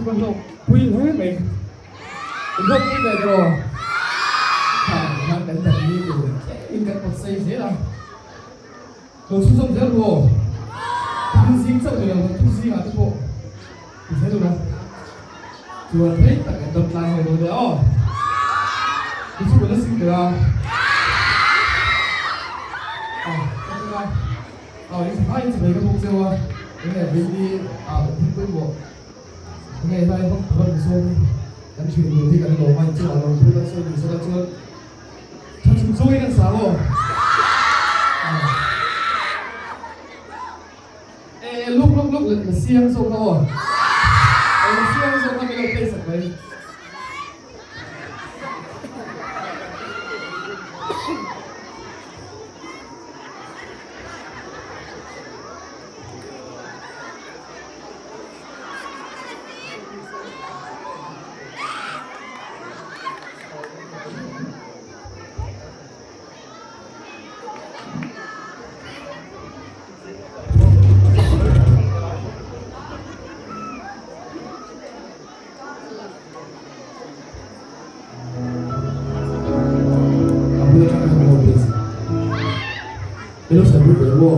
ka hlawk pui hle mai. In hlawk pui ve tawh aw? Kha khan kan dan ni tur tlemin kan pawt sei zel a. Lo chhunzawm zel ru aw. Thil zing chauh ni lo kan thu zingah te pawh ti zel ula. Chuan rei tak kan dam tlai ho dawn nia aw. Ti chu ka la sing ber a. A ka ṭang a. Aw in hmai in chawhmeh ka bawk cheu a. Enge Vindi a kan thil pawimawh. Enge helai hmang tur a min sawm hi kan ṭhian tur hi kan lawm a in chungah lo thu kan sawi dun sela chuan Tha chung chungin an sang aw. E luk luk luk la siang zawk kha aw. La siang zawk kha min lo play sak mai. A bul atang khan lo play sak. Hello Sabu ve maw?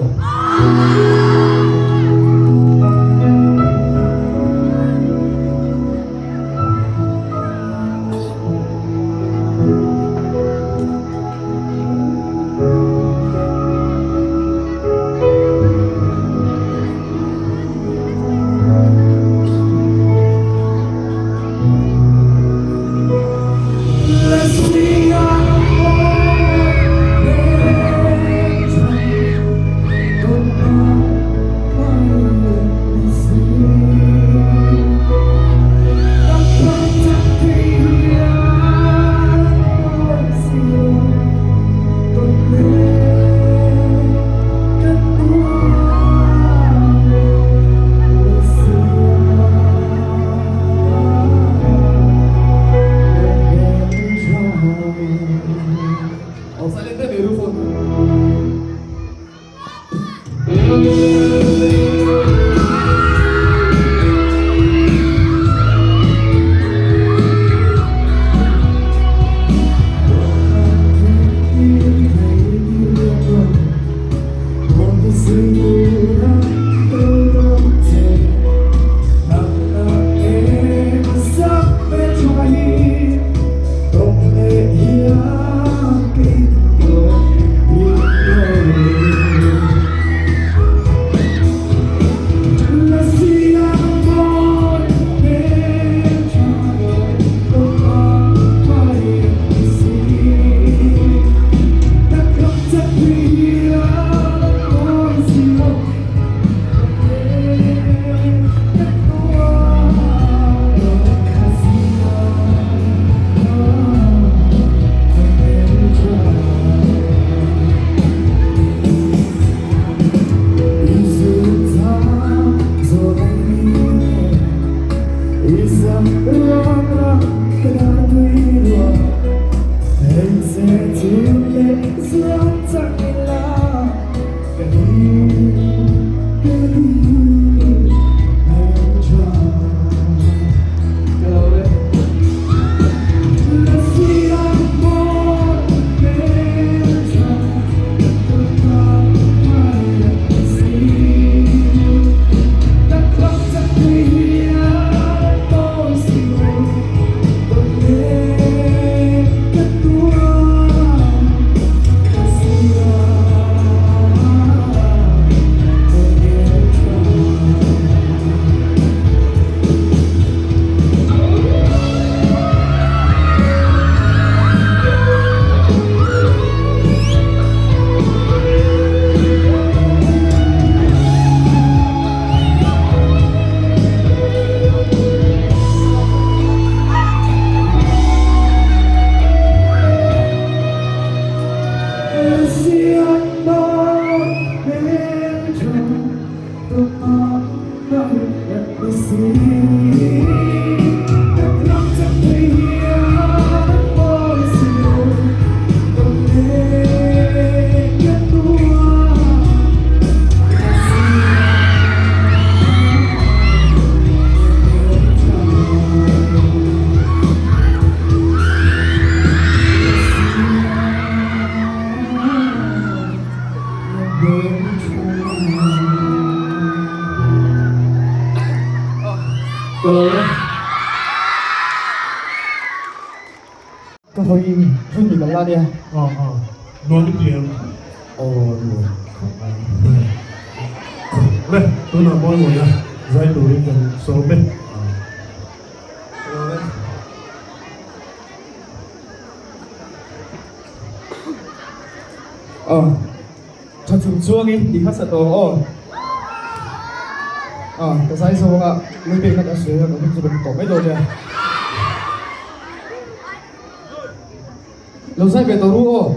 Ka hawi hun mi kan la nia. Aw aw nuam i ti em? Aw nuam khawp mai. Le tunah mawi mawi a zai turin kan sawm e. Ka lawm e. Aw tha chung chuangin ti kha sa tawh aw. Aw ka zai zawng a lungpek kha ka sawi a ka hun chu ka hmu tawh mai dawn nia. Lo zai ve tawh ru aw.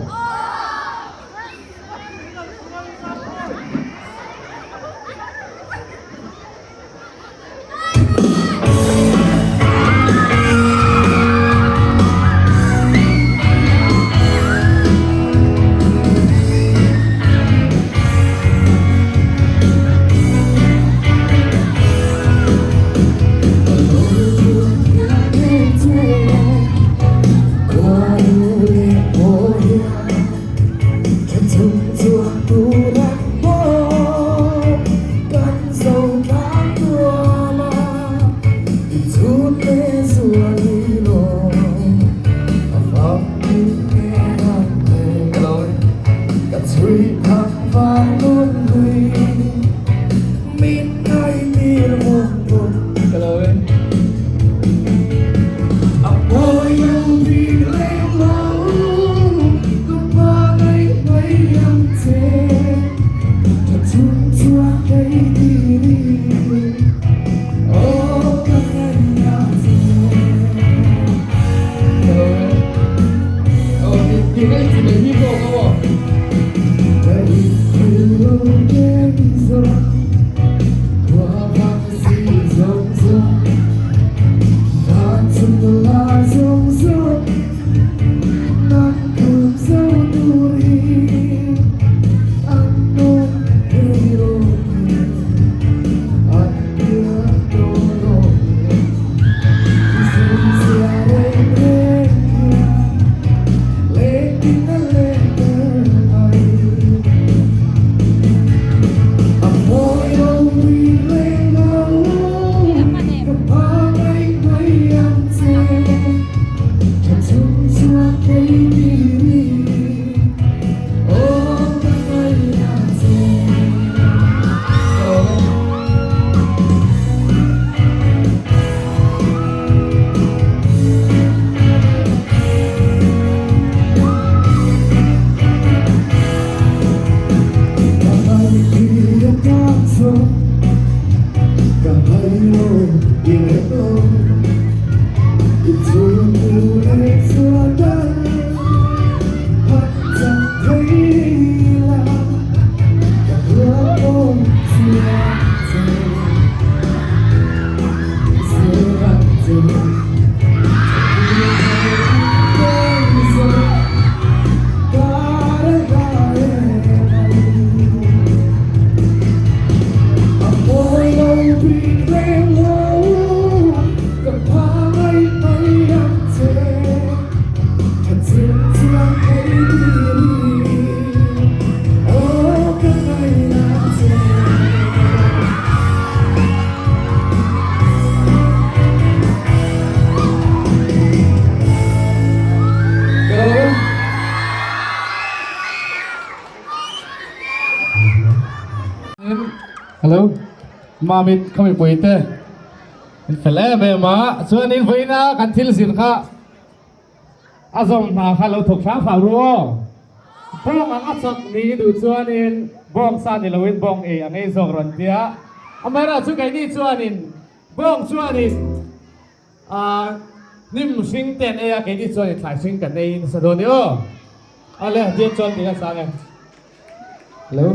Hello Mamit kha mipui te in fel em em a chuanin vawiina kan thil zir kha a zawm hna kha lo thawk hrang hrang ru aw bawng ang a chak ni i duh chuanin bawng sa ni loin bawng ei ang ei zawk rawn tia amaherawhchu keini chuanin bawng chuanin Ahh hnim hring te an ei a, keini chuan i thlai hring kan ei nasa dawn i aw. Awle, dian chuan ti ka sang e. Hello.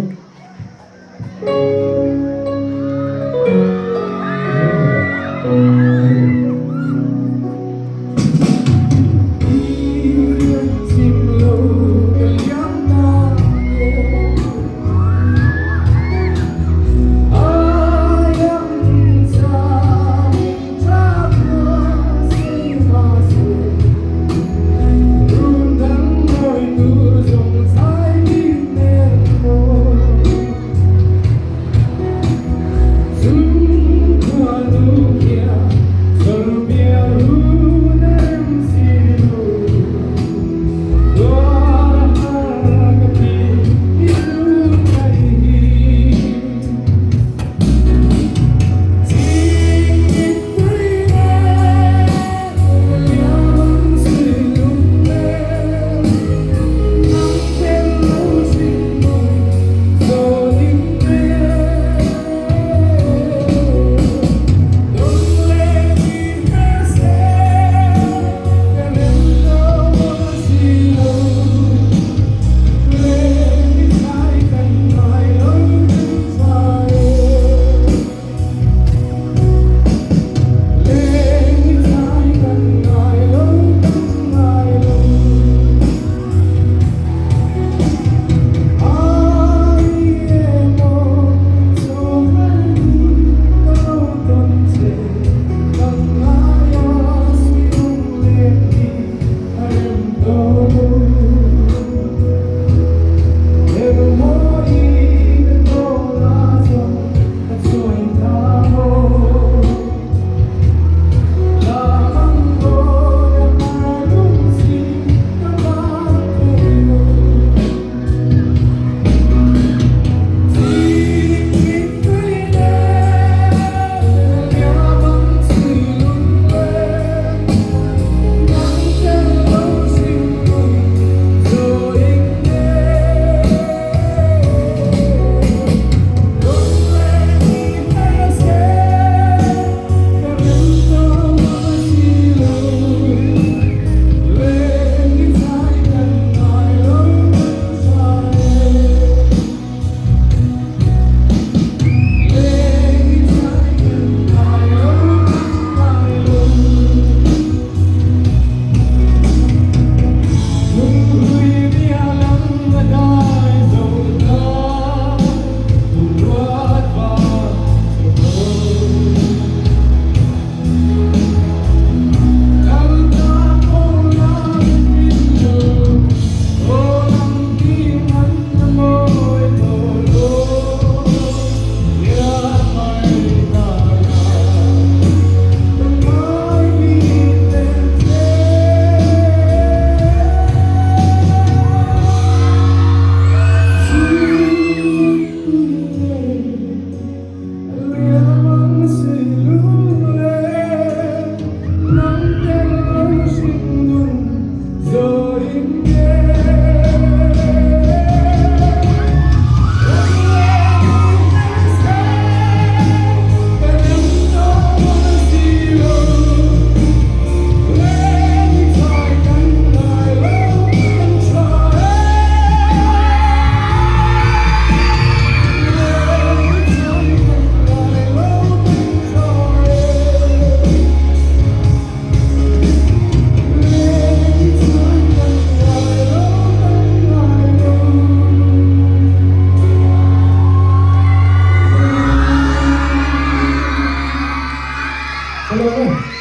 Ka lawm e.